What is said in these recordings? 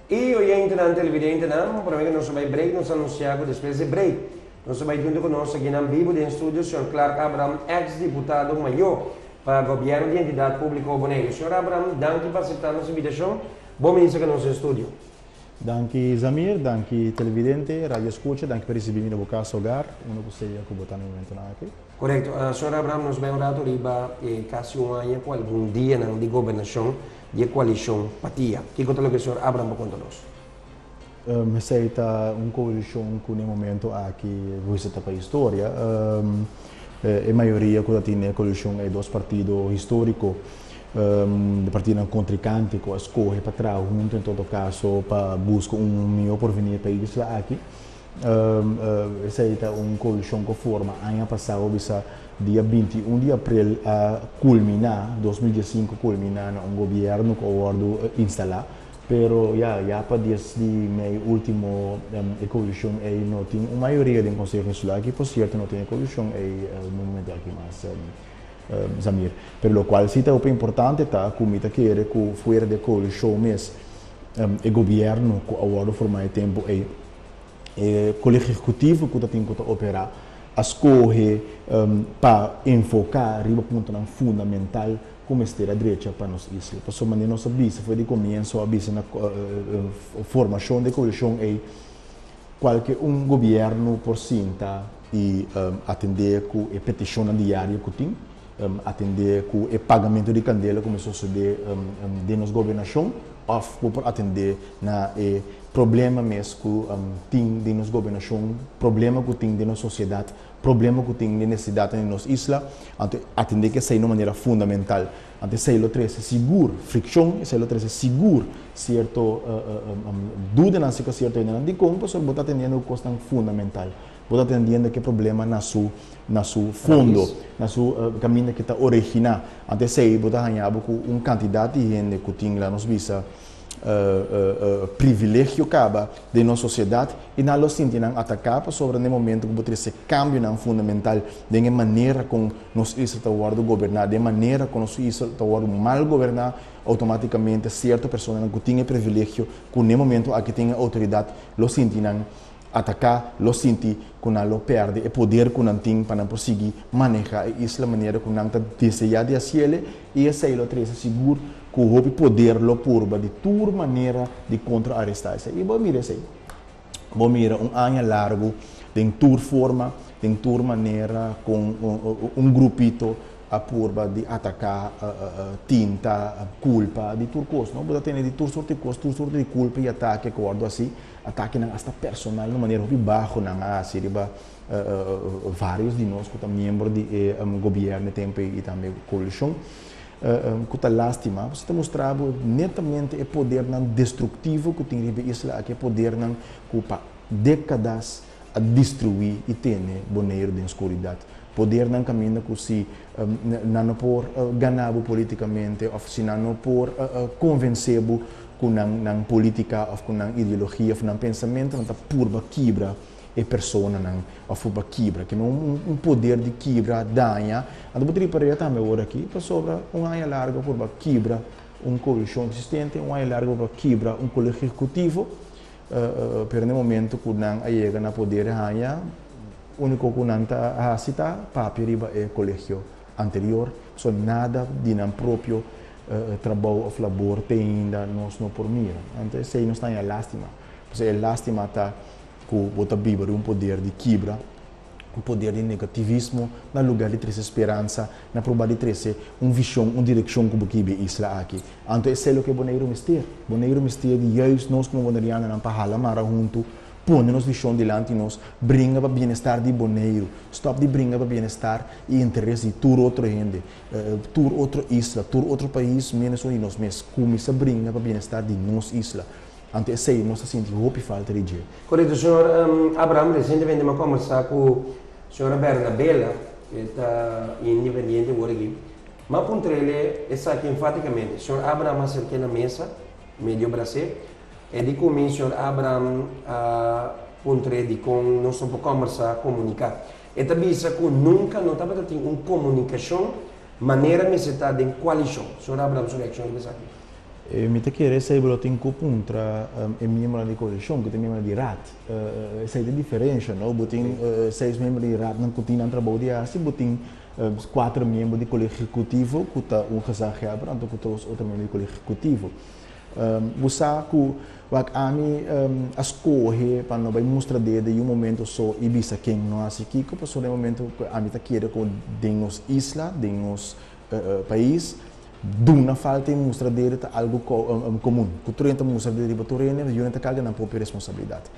I oyentenan, televidentenan, promé ku nos a bai break, nos a anunsiá ku despues di break, nos a bai huntu ku nos akinan bibu den studio señor Clark Abraham, eks diputado mayó pa Gobièrnu di Entidat Públiko Boneiru. Señor Abraham, danki pa aseptá nos invitashon. Bon binista ku nos den studio. Danki Zamir, danki televidente, radio escucha, danki pa ricibi mi na bo casa hogar, unda cu sea cu bo ta na e momentonan aki. Corecto. Señor Abraham, nos bay un rato riba e casi un aña cu algun dianan di gobernacion di e coalicion Patia. Kico ta loke señor Abraham por conta nos? Esey ta un coalicion cu na e momento aki bo ta pa historia. E mayoria cu ta tin den e coalicion e dos partido historico, de partidonan contrincante cu a scoge pa traha hunto en todo caso pa busca un miho porvenir pa e isla aki. Esey ta un coalicion cu forma aña pasado, bisa dia 21 di april a culmina, 2015 culmina na un gobierno cu a wordo instala. Pero ya, ya pa 10 di mei ultimo e coalicion ey no tin un mayoria den Conseho Insular aki. Por cierto, no tin e coalicion ey no momento aki mas, Zamir. Pero locual si ta hopi importante ta cu mi ta kere cu fuera di e coalicion mes, e gobierno cu a wordo forma e tempo ey, e colegio ejecutivo cu ta tin cu ta opera, a scoge pa enfoca riba puntonan fundamental cu mester a drecha pa nos isla. Pasobra manera nos a bisa for di comienzo, a bisa na formacion di e coalicion ey, cualke un gobierno por sinta y atende cu e peticionnan diario cu tin, atende cu e pagamento di candela cu mester sucede den nos gobernacion, of bo por atende na e problema mes cu tin den nos gobernacion, problema cu tin den nos sociedad, problema cu tin den necesidadnan di nos isla. Anto atende cu esey na un manera fundamental. Anto esey lo trece sigur friccion, esey lo trece sigur cierto dudanan acerca cierto hendenan. Dicon? Pasobra bo ta atendiendo cu cosnan fundamental. Bo ta atendiendo cu e problema na su fondo, na su caminda cu ta origina. Anto esey bo ta haña bo cu un cantidad di hende cu tin, laga nos bisa, privilegio caba den nos sociedad y nan lo sinti nan ataca, pasobra na e momento cu bo trece cambionan fundamental den e manera con nos isla ta wordo goberna, den e manera con nos isla ta wordo mal goberna, automaticamente cierto personanan cu tin e privilegio, cu na e momento aki tin e autoridad, lo sinti nan ataca, lo sinti cu nan lo perde e poder cu nan tin pa nan por sigui maneha e isla manera cu nan ta desea di haciele, y esey lo trece sigur cu hopi poder lo purba di tur manera di contraaresta esey. Y bo mira esey. Bo mira un aña largo den tur forma, den tur manera cu un grupito a purba di ataca, tinta, culpa, di tur cos, no? Bo ta tene di tur sorto di cos, tur sorto di culpa y atake cu wordo haci, atakenan hasta personal na manera hopi baho nan a haci riba varios di nos cu ta miembro di e gobierno e tempo y tambe coalicion, cu ta lastima. Bo ta mustra bo netamente e podernan destructivo cu tin riba e isla aki, e podernan cu pa decadas a destrui y tene Boneiru den oscuridad. Podernan caminda cu si nan no por gana bo politicamente of si nan no por convence bo cu nan politica of cu nan ideologia of nan pensamento, nan ta purba kibra e personanan of purba kibra. Cu un poder di kibra, daña. Anto bo ta ripara tambe awor aki, pasobra un aña largo purba kibra un coalicion existente, un aña largo purba kibra un colegio ejecutivo, pero na momento cu nan a yega na poder haña, unico cu nan ta haci ta papia riba e colegio anterior, so nada di nan propio trabou of labor te ainda nos no por mira. Anto esey nos ta haña lastima. Pasobra e lastima ta cu bo ta biba di un poder di kibra, un poder di negativismo, na lugar di trece speransa, na proba di trece un vision, un direccion cu bo kier e isla aki. Anto esey loke Boneiru mester. Boneiru mester di juist nos como bonerianonan pa hala mara hunto, pone nos vision dilanti nos, bringa pa bienestar di Boneiru. Stop di bringa pa bienestar y interes di tur otro hende, tur otro isla, tur otro pais, menos un di nos mes. Cuminsa bringa pa bienestar di nos isla. Anto esey nos ta sinti hopi falta di dje. Correcto, señor Abraham. Recientemente mi a conversa cu señora Bernabela, cu ta independiente awor aki. M'a puntrele esaki enfaticamente. Señor Abraham a acerca na mesa, medio brasé, e di cu mi señor Abraham a puntre di con nos no por conversa, comunica. E ta bisa cu nunca no tabata tin un comunicacion manera mester ta den coalicion. Señor Abraham su reaccion riba esaki? Mi ta kere esei bo lo tin ku puntra e miembronan di koalishon ku ta e miembronan di raad. Esei ta e diferensha, no? Bo tin seis miembro di raadnan ku tin nan trabou di hasi, bo tin kuater miembro di kolegio ehekutivo ku ta un gezaghebber anto ku dos otro miembro di kolegio ehekutivo. Bo sa ku wak ami a skohe pa no bai mustra dede i un momento so i bisa ken no hasi kiko pasobra den momento ku ami ta kere ku den nos isla, den nos pais duna falta i mustra dede ta algu komun. Ku tur hende ta mustra dede riba tur hende, yu hende ta karga nan propio responsabilidat.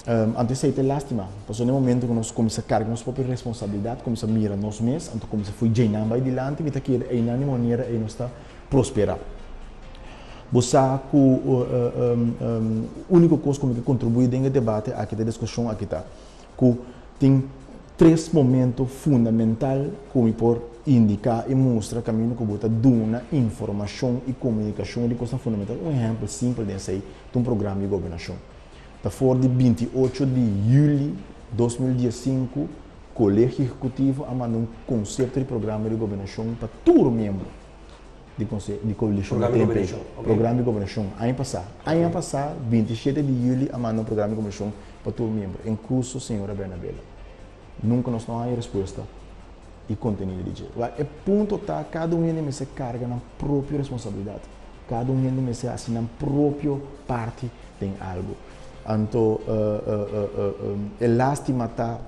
Anto esei ta e lastima, pasobra den momento ku nos kuminsá karga nos propio responsabilidat, kuminsá mira nos mes, anto kuminsá fui djeinan bai dilanti, mi ta kere einan di manera ei nos ta prosperá. Bo sa ku úniko kos ku mi ke kontribuí den e debate aki, den e diskushon aki ta ku tin tres momento fundamental ku mi por indiká i mustra kaminda ku bo ta duna informashon i komunikashon di kosnan fundamental. Un ehèmpel simpel den esei ta un programa di gobernashon. Ta for di 28 di yüli 2015 Kolegio Ehekutivo a manda un konsepto di programa di gobernashon pa tur miembro di konse di koalishon Programa di TNP. gobernashon, ok. Programa di gobernashon. Aña pasá. Aña pasá, 27 di yüli a manda un programa di gobernashon pa tur miembro, inkluso señora Bernabela. Nunka nos no haña respuesta i kontenido di dje. Wak, e punto ta kada un hende mester karga nan propio responsabilidat. Kada un hende mester hasi nan propio parti den algu. Anto e lastima ta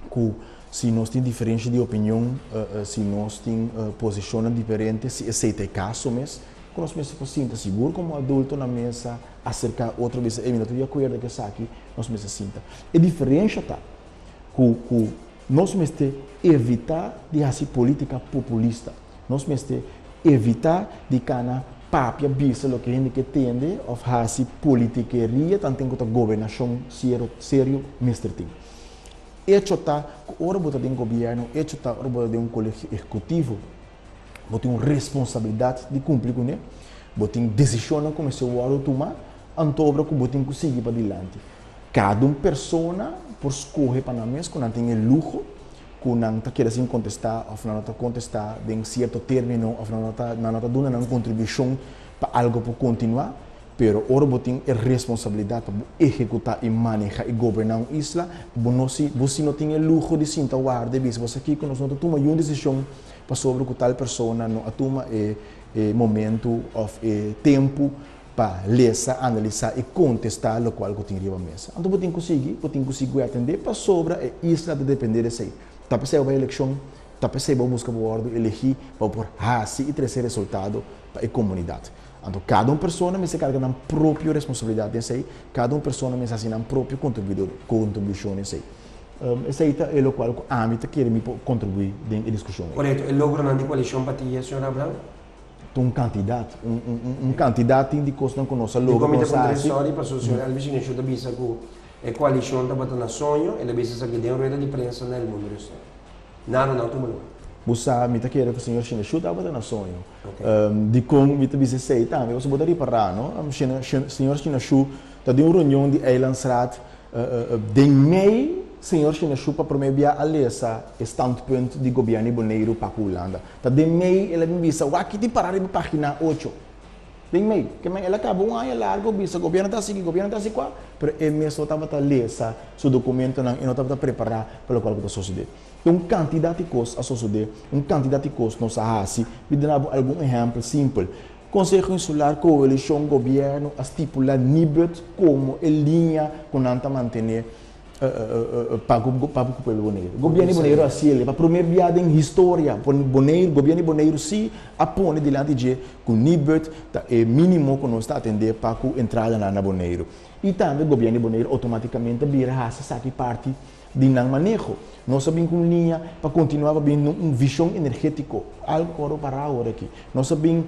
ku si nos tin diferensha di opinion, si nos tin posishonnan diferente, si esei ta e kaso mes, ku nos mester por sinta sigur komo adulto na mesa, aserká otro bisa, ey mi no ta di akuerdo ku esaki, nos mester sinta. E diferensha ta ku ku nos mester evitá di hasi polítika populista. Nos mester evitá di kana papia bisa loke hende ke tende òf hasi politikeria tanten ku ta gobernashon serio mester tin. Echo ta ku ora bo ta den gobièrnu, echo ta ora bo ta den un kolegio ehekutivo, bo tin un responsabilidat di kumpli kuné, bo tin desishonnan ku mester wòrdu tumá, anto obra ku bo tin ku sigui padilanti. Kada un persona por skohe pa nan mes ku nan tin e luho ku nan ta keda sin kontestá òf nan no ta kontestá den sierto término òf nan no ta nan no ta duna nan kontribushon pa algu por kontinuá. Pero ora bo tin e responsabilidat pa bo ehekutá i manehá i goberná un isla, bo no si bo si no tin e luho di sinta warda i bisa bo sa kiko nos no ta tuma yun desishon pasobra ku tal persona no a tuma e e momentu òf e tempu pa lesa, analisá i kontestá lokual ku tin riba mesa. Anto bo tin ku sigui, bo tin ku sigui atendé pasobra e isla ta dependé di esei. Ta p'esei bo bai elekshon, ta p'esei bo buska bo wòrdu elegí pa bo por hasi i trese resultado pa e komunidat. Anto kada un persona mester karga nan propio responsabilidat den esei, kada un persona mester hasi nan propio kontribushon den esei. Esei ta e lokual ku ami ta kere mi por kontribuí den e diskushon ei. Korekto, e logronan di koalishon pa ti, señor Abraham? Ta un kantidat, un kantidat tin di kosnan ku nos a logra, ku nos a hasi. Dikon mi ta puntra e sòri? Pasobra señor Elvis Ignacio ta bisa ku e koalishon tabata na soño, el a bisa esaki den rueda di prensa na El Mundo Restaurant. Nada no a tuma lugar. Bo sa, mi ta kere ku señor Shinashu tabata na soño. Dikon mi ta bisa esei tambe? Pasobra bo ta ripará, no? Señor Shinashu ta den un reunion di Eilandsraad den mei. Señor Shinashu pa promé bia a lesa e standpunt di gobièrnu di Boneiru pa ku Hulanda. Ta den mei el a bin bisa, wak ki tin pará riba página ocho. Den mei. Ke men el a kaba un aña largu bisa gobièrnu ta hasi ki, gobièrnu ta hasi kua, pero e mes no tabata lesa su dokumentonan, e no tabata prepará pa lokual ku ta sosodé. Un kantidat di kos a sosodé, un kantidat di kos nos a hasi. Mi duna bo algun ehèmpel simpel. Konseho Insular, koalishon, gobièrnu a stipulá Nibud komo e liña ku nan ta mantené pa ku pa ku pueblo Boneiru. Gobièrnu di Boneiru a hasi el pa promé bia den historia. Boneiru, gobièrnu di Boneiru sí a pone dilanti dje ku Nibud ta e mínimo ku nos ta atendé pa ku entradanan na Boneiru. I tambe gobièrnu di Boneiru outomátikamente a bira hasi esaki parti di nan maneho. Nos a bin ku un liña pa kontinuá pa bin un vishon energétiko, algu ku wòrdu pará awor aki. Nos a bin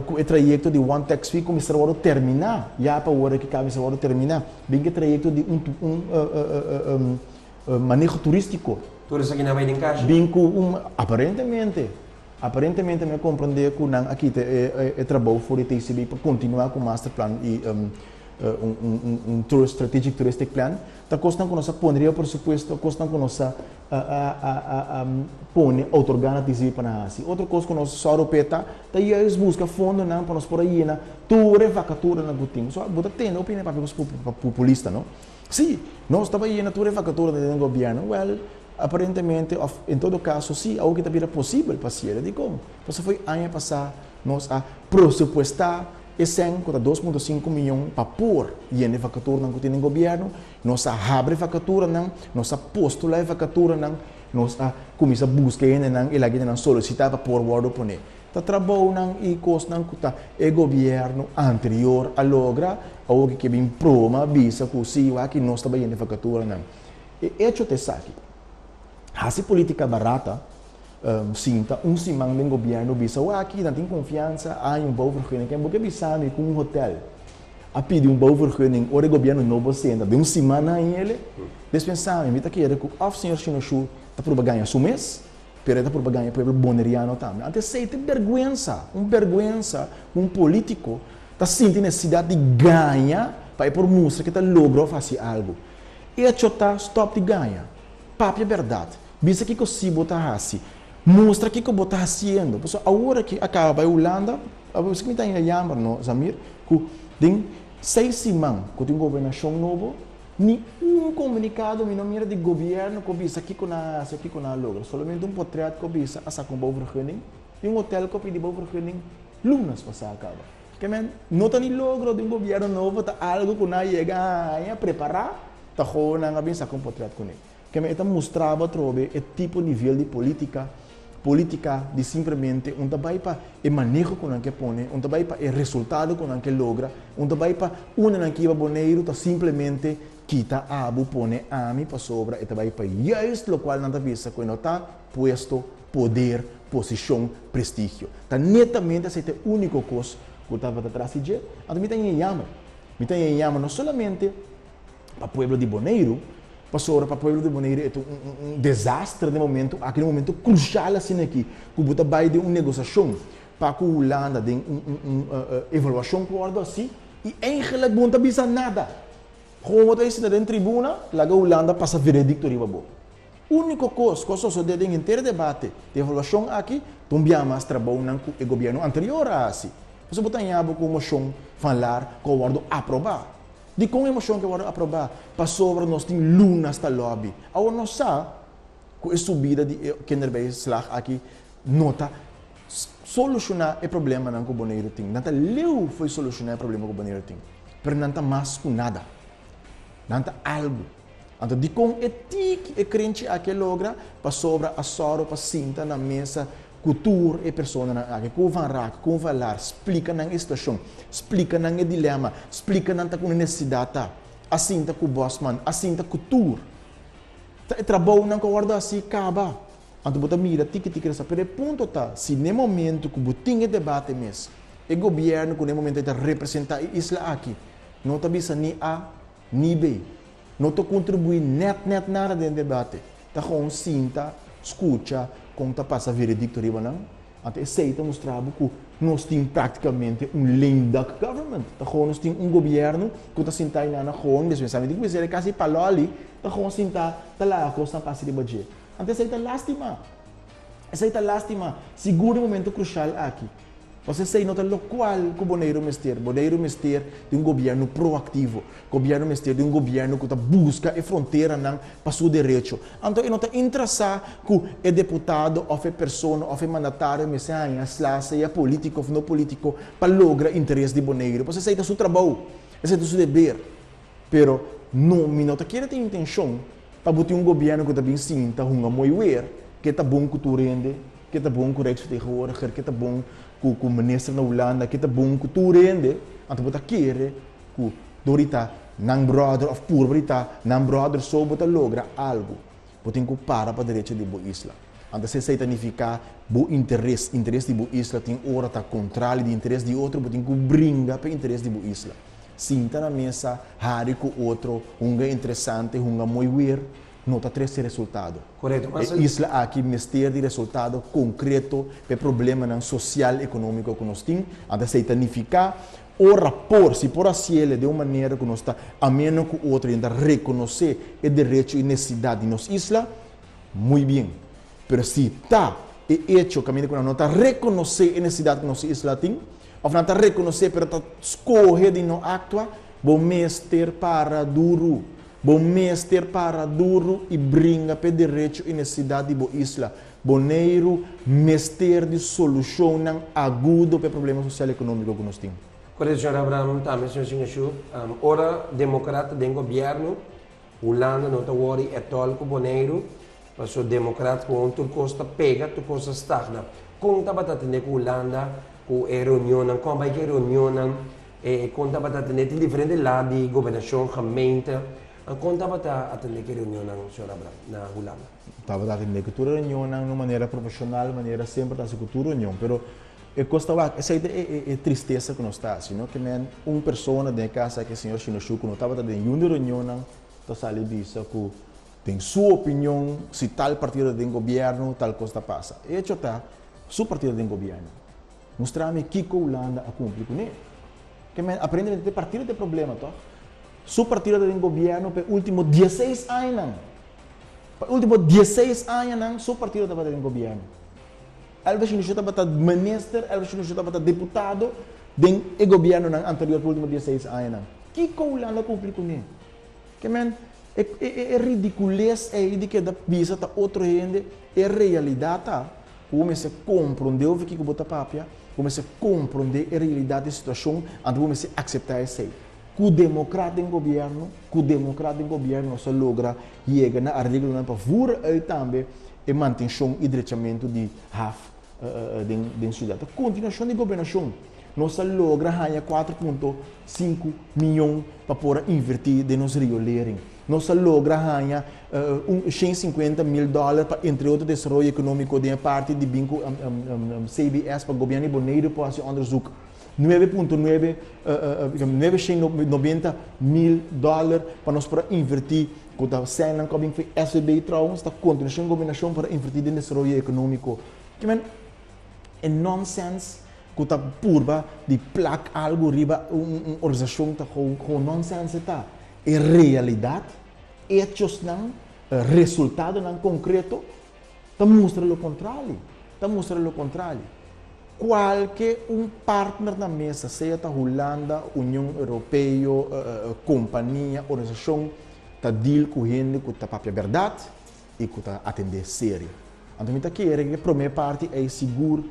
ku e trayekto di One Tax Fee ku mester wòrdu terminá, ya pa awor aki kaba mester wòrdu terminá. Bin ku e trayekto di un un maneho turístiko. Tur esaki nan bai den kashi? Bin ku un, aparentemente, aparentemente mi a komprondé ku nan a kita e trabou for di TCB pa kontinuá ku masterplan i. un un strategic touristic plan, ta kosnan ku nos a pone riba presupuesto, kosnan ku nos a a pone otorgá na TCB pa nan hasi. Otro kos ku nos sòru p'e ta, ta juist buska fondonan pa nos por a yena tur e vakaturanan ku tin. So, bo ta tende opinia papia kos populista, no? Sí, nos ta bai yena tur e vakaturanan den gobièrnu. Wèl, aparentemente òf en todo kaso sí, awor ki ta bira posibel pa hasiel. Dikon? Pasobra foi aña pasá nos a presupuestá e sèn ku ta 2.5 mion pa por yena e vakaturanan ku tin den gobièrnu. Nos a habri vakaturanan, nos a postulá e vakaturanan, nos a kuminsá buska e hendenan i laga e hendenan solisitá pa por wòrdu poné. Ta trabounan i kosnan ku ta e gobièrnu anterior a logra, awor ki ke bin proma bisa ku si wak nos ta bai yena e vakaturanan. E echo ta esaki, hasi polítika barata, sinta un siman den gobièrnu bisa wak nan tin konfiansa, hay un bouwvergunning, ken bo ke bisa mi ku un hotèl a pidi un bouwvergunning ora e gobièrnu nobo senta den un siman nan hele? Despensa mi, mi ta kere ku òf señor Shinoshu ta purba gaña su mes, pero e ta purba gaña e pueblo boneriano tambe. Anto esei ta bergwensa, un bergwensa ku un polítiko ta sinti nesesidat di gaña pa e por mustra ku e ta logra òf hasi algu. Echo ta, stòp di gaña. Papia bèrdat. Bisa kiko si bo ta hasi. Mustra kiko bo ta hasiendo. Pasobra awor aki a kaba bai Hulanda, esaki mi ta haña yamber no, Zamir, ku den seis siman ku tin gobernashon nobo, Ni un komunikado mi no mira di gobièrnu ku a bisa kiko nan a hasi o kiko nan a logra. Solamente un potrèt ku a bisa a saka un bouwvergunning i un hotèl ku a pidi bouwvergunning lunas pasá a kaba. Ke men no ta ni logro di un gobièrnu nobo, ta algu ku nan a yega a haña prepará, ta gou nan a bin saka un potrèt kuné. Ke men e ta mustra bo atrobe e tipo nivel di polítika, polítika di simplemente un ta bai pa e maneho ku nan ke pone, un ta bai pa e resultado ku nan ke logra, un ta bai pa unda nan ke hiba Boneiru ta simplemente kita abo pone ami pasobra e ta bai pa juist lokual nan ta bisa ku e no ta puesto, poder, posishon, prestigio. Ta netamente esei ta e úniko kos ku tabata tras di dje. Anto mi ta haña yamber. Mi ta haña yamber no solamente pa pueblo di Boneiru, pasobra pa pueblo di Boneiru e ta un desaster den momento aki, den un momento krushal asina aki, ku bo ta bai den un negosiashon pa ku Hulanda den un evaluashon ku wòrdu hasi i eigenlik bo no ta bisa nada. Kon bo ta sinta den tribuna laga Hulanda pasa veredikto riba bo. Úniko kos ku a sosodé den henter e debate di evaluashon aki ta un bia mas trabounan ku e gobièrnu anterior a hasi. Pasobra bo ta haña bo ku un moshon van Laar ku a wòrdu aprobá. Dikon e moshon ke wòrdu aprobá? Pasobra nos tin lunas ta lòbi. Awor nos sa ku e subida di e kinderbijslag aki no ta solushoná e problemanan ku Boneiru tin. Nan ta leu fo'i solushoná e problema ku Boneiru tin. Pero nan ta mas ku nada. Nan ta algu. Anto dikon e tiki e krenchi aki a logra? Pasobra a sòru pa sinta na mesa ku tur e personanan aki, ku Van Raak, ku Van Laar, splika nan e situashon, splika nan e dilema, splika nan ta ku nan nesesidat ta. A sinta ku Bosman, a sinta ku tur. Ta e trabounan ku a wòrdu hasi kaba. Anto bo ta mira tiki tiki resa. Pero e punto ta, si n'e momento ku bo tin e debate mes, e gobièrnu ku n'e momento ei ta representá e isla aki, no ta bisa ni A ni B, no ta kontribuí nèt nèt nada den e debate, ta gewoon sinta, skucha kon ta pasa veredikto riba nan, anto esei ta mustra bo ku nos tin praktikamente un lame duck government, ta gewoon nos tin un gobièrnu ku ta sinta einan na gewoon, despues mi tin ku bisa e kasi palòli, ta gewoon sinta ta laga kosnan pasa riba dje. Anto esei ta lástima, esei ta lástima, sigur den momento krushal aki. Pasobra esei no ta lokual ku Boneiru mester. Boneiru mester di un gobièrnu proaktivo. Gobièrnu mester di un gobièrnu ku ta buska e fronteranan pa su derecho. Anto e no ta intrasá ku e deputado òf e persona òf e mandatario mester haña sla, sea polítiko òf no polítiko, pa logra interes di Boneiru. Pasobra esei ta su trabou, esei ta su deber. Pero no, mi no ta kere tin intenshon pa bo tin un gobièrnu ku ta bin sinta hunga mooi weer, ke ta bon ku tur hende, ke ta bon ku Rijksvertegenwoordiger, ke ta bon ku ku minister na Hulanda, ke ta bon ku tur hende, anto bo ta kere ku dor di ta nan brother òf purba di ta nan brother so bo ta logra algu. Bo tin ku para pa derecho di bo isla. Anto si esei ta nifiká bo interes, interes di bo isla tin ora ta kontrali di interes di otro, bo tin ku bringa pa e interes di bo isla. Sinta na mesa, hari ku otro, hunga interesante, hunga mooi weer, no ta trese resultado. Korekto, mas. E isla aki mester di resultado konkreto pa e problemanan sosial ekonómiko ku nos tin. Anto esei ta nifiká Ora por, si por hasiele den un manera ku nos ta ameno ku otro i ta rekonosé e derecho i nesesidat di nos isla, muy bien. Pero si ta e echo kaminda ku nan no ta rekonosé e nesesidat ku nos isla tin, òf nan ta rekonosé pero ta skohe di no aktua, bo mester para duru. Bo mester para duru i bringa p'e derecho i nesesidat di bo isla. Boneiru mester di solushonnan agudo p'e problema sosial ekonómiko ku nos tin. Koreto señor Abraham, tambe señor Singashu. Ora demokrat ta den gobièrnu, Hulanda no ta wòri ètòl ku Boneiru, paso demokrat gewoon tur kos ta pega, tur kos ta stagna. Kon tabata atendé ku Hulanda ku e reunionnan? Kon a bai ku e reunionnan? Kon tabata atendé? Tin diferente la di gobernashon, gemeente. Kon tabata atendé ku e reunionnan, señor Abraham, na Hulanda? Tabata atendé ku tur e reunionnan na un manera profeshonal, manera semper ta hasi ku tur reunion. Pero e kos ta wak, esei ta e tristesa ku nos ta hasi, no? Ke men un persona den e kas aki, señor Shinoshuk, ku no tabata den yun di reunionnan, ta sali bisa ku den su opinion, si tal partido ta den gobièrnu, tal kos ta pasa. E echo ta, su partido ta den gobièrnu. Mustra mi kiko Hulanda a kumpli kuné. Ke men aparentemente ta e partido ta e problema, tòg? Su partido ta den gobièrnu pa e último dieseis añanan. Pa e último dieseis añanan su partido tabata den gobièrnu. Elvis Shinushu tabata minister, Elvis Shinushu tabata diputado den e gobièrnunan anterior pa e último dieseis añanan. Kiko Hulanda a kumpli kuné? Ke men e e ridikules ei di keda bisa ta otro hende, e realidat ta ku bo mester komprondé over kiko bo ta papia, bo mester komprondé e realidat di e situashon, anto bo mester akseptá esei. Ku demokrat den gobièrnu, ku demokrat den gobièrnu nos a logra yega na areglonan pa voer uit tambe e mantenshon i drechamentu di haf den den siudat. Ta kontinuashon di gobernashon. Nos a logra haña 4.5 miyon pa por a invertí den nos riolering. Nos a logra haña un 150 mil dòler pa entre otro desaroyo ekonómiko den e parti di bin ku CBS pa gobièrnu di Boneiru por hasi onderzoek. 9.9 990 mil dòler pa nos por a invertí ku ta sènnan ku a bin for SVB trouwens ta kontinuashon gobernashon por a invertí den desaroyo ekonómiko. Ke men e nònsèns ku ta purba di plak algu riba un organisashon ta gewoon nònsèns e ta. E realidat, echosnan, resultadonan konkreto ta mustra lo kontrali, ta mustra lo kontrali. Kualke un partner na mesa, sea ta Hulanda, Union Europeo, kompania, organisashon, ta deal ku hende ku ta papia bèrdat i ku ta atendé serio. Anto mi ta kere ku e promé parti ei sigur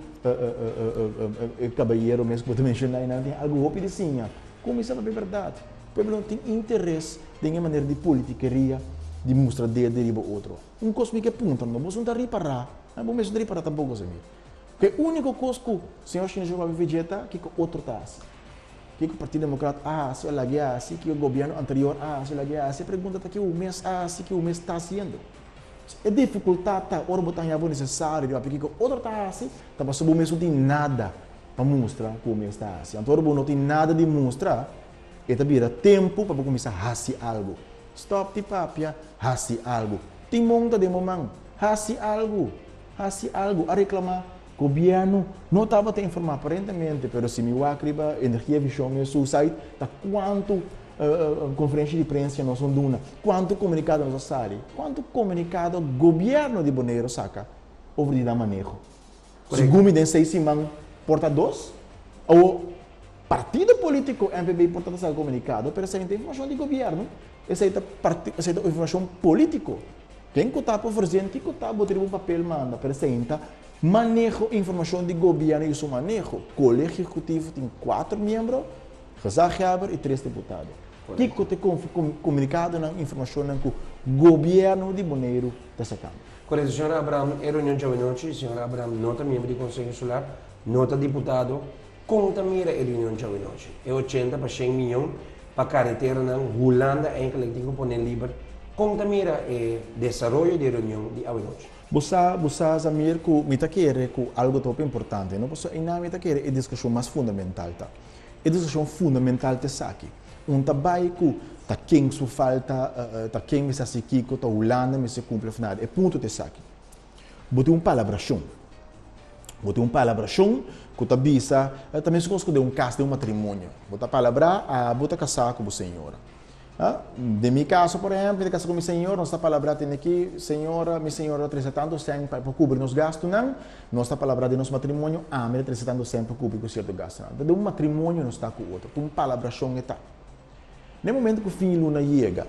e kabayero mes ku bo ta menshoná einan tin algu hopi di siña. Kuminsá papia bèrdat. Pueblo no tin interes den e manera di politikeria di mustra dede riba otro. Un kos mi ke puntra no, boso no ta ripará, bo mes no ta ripará tampoko, Samir. Ku e úniko kos ku señor Shinichiro papia Vegeta ta kiko otro ta hasi. Kiko Partido Demokrat a hasi o lag'é hasi, kiko gobièrnu anterior a hasi o lag'é hasi. E pregunta ta kiko bo mes a hasi, kiko bo mes ta hasiendo. E difikultat ta ora bo ta haña bo nesesario di papia kiko otro ta hasi, ta pasobra bo mes no tin nada pa mustra ku bo mes ta hasi. Anto ora bo no tin nada di mustra, e ta bira tempu pa bo kuminsá hasi algu. Stòp di papia, hasi algu. Timon ta den bo man, hasi algu. Hasi algu, a reklamá. Gobièrnu no tabata informá aparentemente, pero si mi wak riba Energia Vision mes su site ta kuantu konferensha di prensa nos a duna, kuantu komunikado nos a sali, kuantu komunikado gobièrnu di Boneiru saka over di nan maneho. Segun mi den seis siman por ta dos, awor partido polítiko MPB por ta ta saka komunikado, pero esei no ta informashon di gobièrnu, esei ta esei ta informashon polítiko. Ken ku ta por verzin kiko ta bo ta riba un papel manda presenta maneho informashon di gobièrnu i su maneho. Kolegio Ehekutivo tin kuater miembro, gezaghebber i tres diputado. Kiko ta e komunikadonan informashonnan ku gobièrnu di Boneiru ta sakando? Korekto señor Abraham, e reunion djawe-nochi, señor Abraham no ta miembro di Konseho Insular, no ta diputado, kon ta mira e reunion djawe-nochi? E ochenta pa shen miyon pa kareteranan Hulanda eigenlijk tin ku pone liber. Kon ta mira e desaroyo di e reunion di awenochi? Bo sa, bo sa, Zamir, ku mi ta kere ku algu ta hopi importante, no? Pasobra einan mi ta kere e diskushon mas fundamental ta. E diskushon fundamental ta esaki, un ta bai ku ta ken su falta, ta ken mester hasi kiko, ta Hulanda mester kumpli òf nada. E punto ta esaki, bo tin un palabrashon. Bo tin un palabrashon ku ta bisa, ta meskos ku den un kas, den un matrimonio. Bo ta palabrá, abo ta kasá ku bo señora. Den mi kaso, por ehèmpel, mi ta kasa ku mi señora, nos ta palabrá tene ki, señora, mi señora ta trese tantu sèn pa kubri nos gastunan. Nos ta palabrá den nos matrimonio, ami ta trese tantu sèn pa kubri ku sierto gastunan. Ta den un matrimonio nos ta ku otro, ta un palabrashon e ta. Na e momento ku fin di luna yega,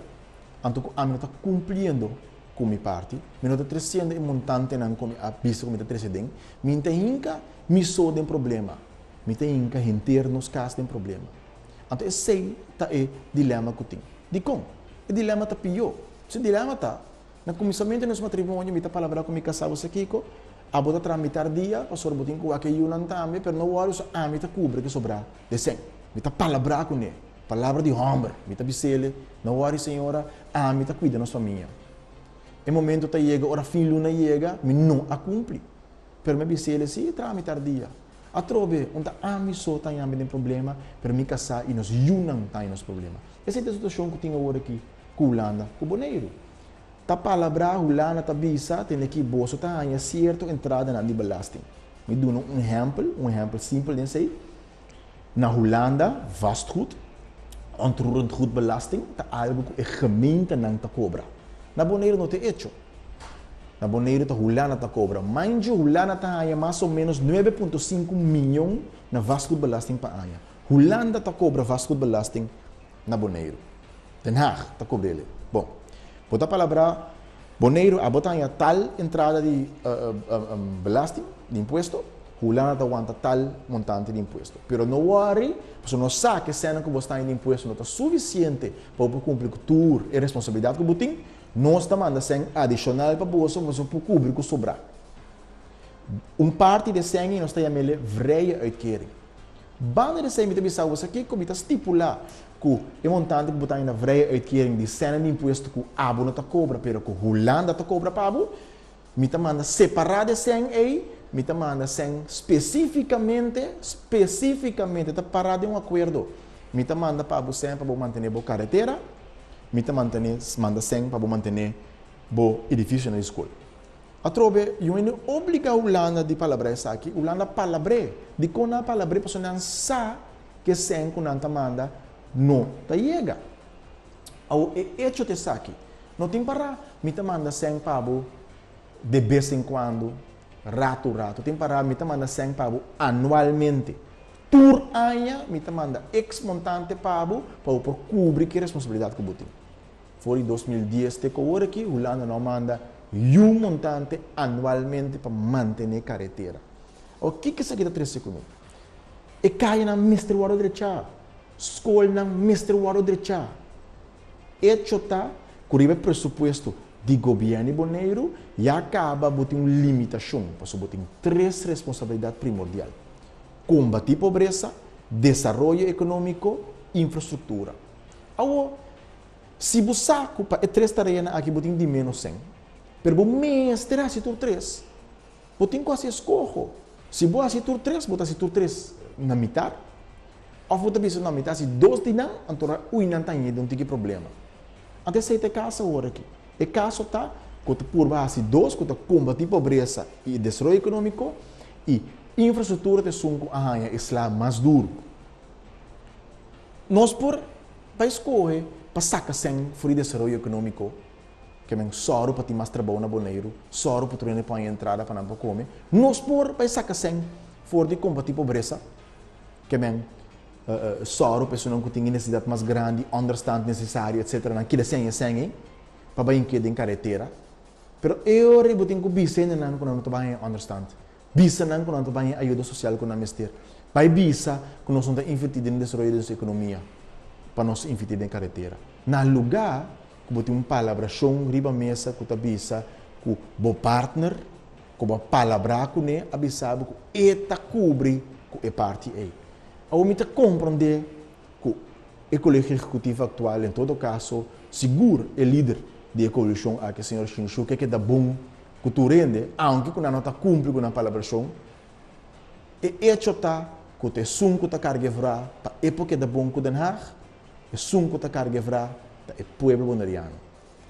anto ku ami no ta kumpliendo ku mi parti, mi no ta tresiendo e montantenan ku mi a bisa ku mi ta trese den, mi ta hinka mi so den problema, mi ta hinka henter nos kas den problema. Anto esei ta e dilema ku tin. Dikon? E dilema ta pió. Su dilema ta, na kuminsamentu di nos matrimonio mi ta palabrá ku mi kasá bo sa kiko, abo ta traha mitar dia pasobra bo tin ku wak e yunan tambe, pero no wòri so ami ta kubri ke sobrá de sèn. Mi ta palabrá kuné. Palabra di hòmber. Mi ta bis'el, No wòri señora, ami ta kuida nos famia. E momento ta yega ora fin luna yega, mi no a kumpli. Pero mi a bis'el, Sí, traha mitar dia. Atrobe, un ta ami so ta haña mi den problema, pero mi kasá i nos yunan ta haña nos problema. Esei ta e situashon ku tin awor aki ku Hulanda ku Boneiru. Ta palabrá Hulanda ta bisa tene ki boso ta haña sierto entradanan di belasting. Mi duna un ehèmpel, un ehèmpel simpel den esei. Na Hulanda, vastgoed, ontroerend goedbelasting, ta algu ku e gemeentenan ta kobra. Na Boneiru no ta e echo. Na Boneiru ta Hulanda ta kobra. Manju Hulanda ta haña mas o ménos 9.5 mion na vastgoedbelasting pa aña. Hulanda ta kobra vastgoedbelasting na Boneiru. Den Haag ta kobr'el. Bon, bo ta palabrá Boneiru abo ta haña tal entrada di belasting, di impuesto, Hulanda ta wanta tal montante di impuesto. Pero no worry, pasobra nos sa ku e sènnan ku bo sta haña di impuesto no ta sufisiente pa bo por kumpli ku tur e responsabilidat ku bo tin. Nos ta manda sèn adishonal pa boso pa boso por kubri ku sobrá. Un parti di e sèn ei nos ta yam'el vrije uitkering. Banda di esei mi ta bisa bo sa kiko mi ta stipulá ku e montante ku bo ta haña na vrije uitkering di sènnan di impuesto ku abo no ta kobra pero ku Hulanda ta kobra pa bo. Mi ta manda separá di e sèn ei, mi ta manda sèn spesífikamente, spesífikamente, ta pará den un akuerdo. Mi ta manda pa bo sèn pa bo mantené bo karetera, mi ta mantené, manda sèn pa bo mantené bo edifisionan di skol. Atrobe, yu hende obligá Hulanda di palabrá esaki, Hulanda palabr'é. Dikon nan a palabr'é? Pasobra nan sa ku e sèn ku nan ta manda no ta yega. Awor, e echo ta esaki, No tin pará, mi ta manda sèn pa bo de bes en kuando, ratu ratu. Tin pará, mi ta manda sèn pa bo anualmente. Tur aña mi ta manda eks montante pa bo, pa bo por kubri ki responsabilidat ku bo tin. For di 2010 te ku awor aki, Hulanda no a manda yu montante anualmente pa mantené karetera. Awor, kiko esaki ta trese kuné? E kayanan mester wòrdu drechá, skolnan mester wòrdu drechá. Echo ta ku riba e presupuesto di gobièrnu di Boneiru ya kaba bo tin un limitashon pasobra bo tin tres responsabilidat primordial, kombatí pobresa, desaroyo ekonómiko, infrastruktura. Awor, si bo sa ku pa e tres tareanan aki bo tin di ménos sèn, pero bo mester hasi tur tres, Bo tin ku hasi eskoho. Si bo hasi tur tres, bo ta hasi tur tres na mitar, òf bo ta bisa no, mi ta hasi dos di nan, anto ora ui nan ta haña den un tiki problema. Anto esei ta e kaso awor aki. E kaso ta ku ta purba hasi dos ku ta kombatí pobresa i desaroyo ekonómiko i infrastruktura ta esun ku a haña e sla mas duru. Nos por bai skohe pa saka sèn for di desaroyo ekonómiko. Ke men sòru pa tin mas trabou na Boneiru, sòru pa tur hende por haña entrada pa nan por kome. Nos por bai saka sèn for di kombatí pobresa. Ke men sòru pa esunnan ku tin e nesesidat mas grandi, ònderstant nesesario etsetera nan keda sin haña sèn ei pa bai ink'é den karetera. Pero e ora ei bo tin ku bisa hendenan ku nan no ta bai haña ònderstant. Bisa nan ku nan ta bai haña ayuda sosial ku nan mester. Bai bisa ku nos no ta invertí den desaroyo di nos ekonomia pa nos invertí den karetera. Na lugá ku bo tin un palabrashon riba mesa ku ta bisa ku bo partner ku bo a palabrá kuné a bisa bo ku e ta kubri ku e parti ei. Awor mi ta komprondé ku e Kolegio Ehekutivo aktual, en todo kaso sigur e lider di e koalishon aki, señor Shinshu, ke keda bon ku tur hende, aunke ku nan no ta kumpli ku nan palabrashon, e echo ta ku ta esun ku ta karga e vra pa e por keda bon ku Den Haag, esun ku ta karga e vra ta e pueblo boneriano.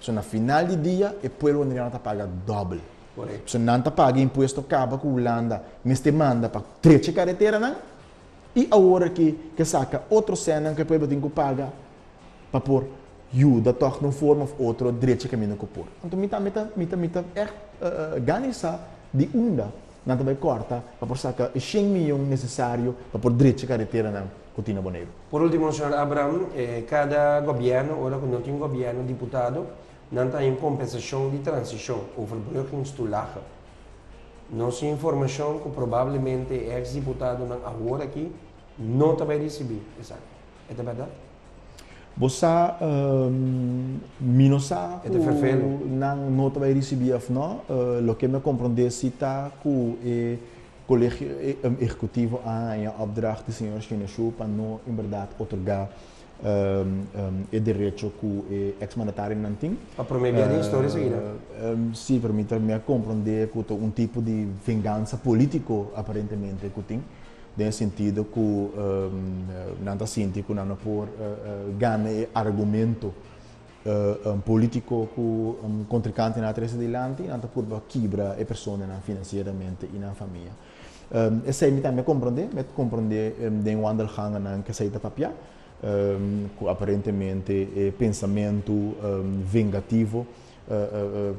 So na final di dia e pueblo boneriano ta paga dòbel. Korekto. So nan ta paga impuesto kaba ku Hulanda mester manda pa drecha kareteranan i awor aki ke saka otro sènnan ku e pueblo tin ku paga pa por yuda tòg den un forma òf otro drecha kaminda ku por. Anto mi tambe ta mi ta mi ta ègt gana di sa di unda nan ta bai kòrta pa por saka e shen miyon nesesario pa por drecha kareteranan ku tin na Boneiru. Por último, señor Abraham, kada gobièrnu, ora ku no tin gobièrnu diputado, Nan ta haña un kompensashon di transishon, overbruggingstoelage. Nos tin informashon ku probablemente e eks diputadonan awor aki no ta bai risibí esaki. E ta bèrdat? Bo sa, mi no sa E ta ferfelu. ku nan no ta bai risibí òf no. Loke mi a komprondé si ta ku e kolegio ehekutivo a haña opdracht di señor Shineshu pa no en bèrdat otorgá e derecho ku e eks mandatarionan tin. Pa promé bia den historia esaki ta? Sí, pero mi ta mi a komprondé ku ta un tipo di vengansa polítiko aparentemente ku tin, den e sentido ku nan ta sinti ku nan no por gana e argumento polítiko ku kontrinkantenan a trese dilanti, nan ta purba kibra e personanan finansieramente i nan famia. Esei mi tambe a komprondé, mi a komprondé den wandelgangennan ku esei ta papia, ku aparentemente e pensamentu vengativo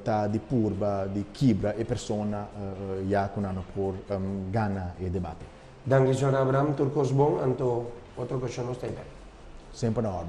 ta di purba di kibra e persona ya ku nan no por gana e debate. Danki señor Abraham, tur kos bon, anto otro okashon nos ta ei bèk. Semper na orde.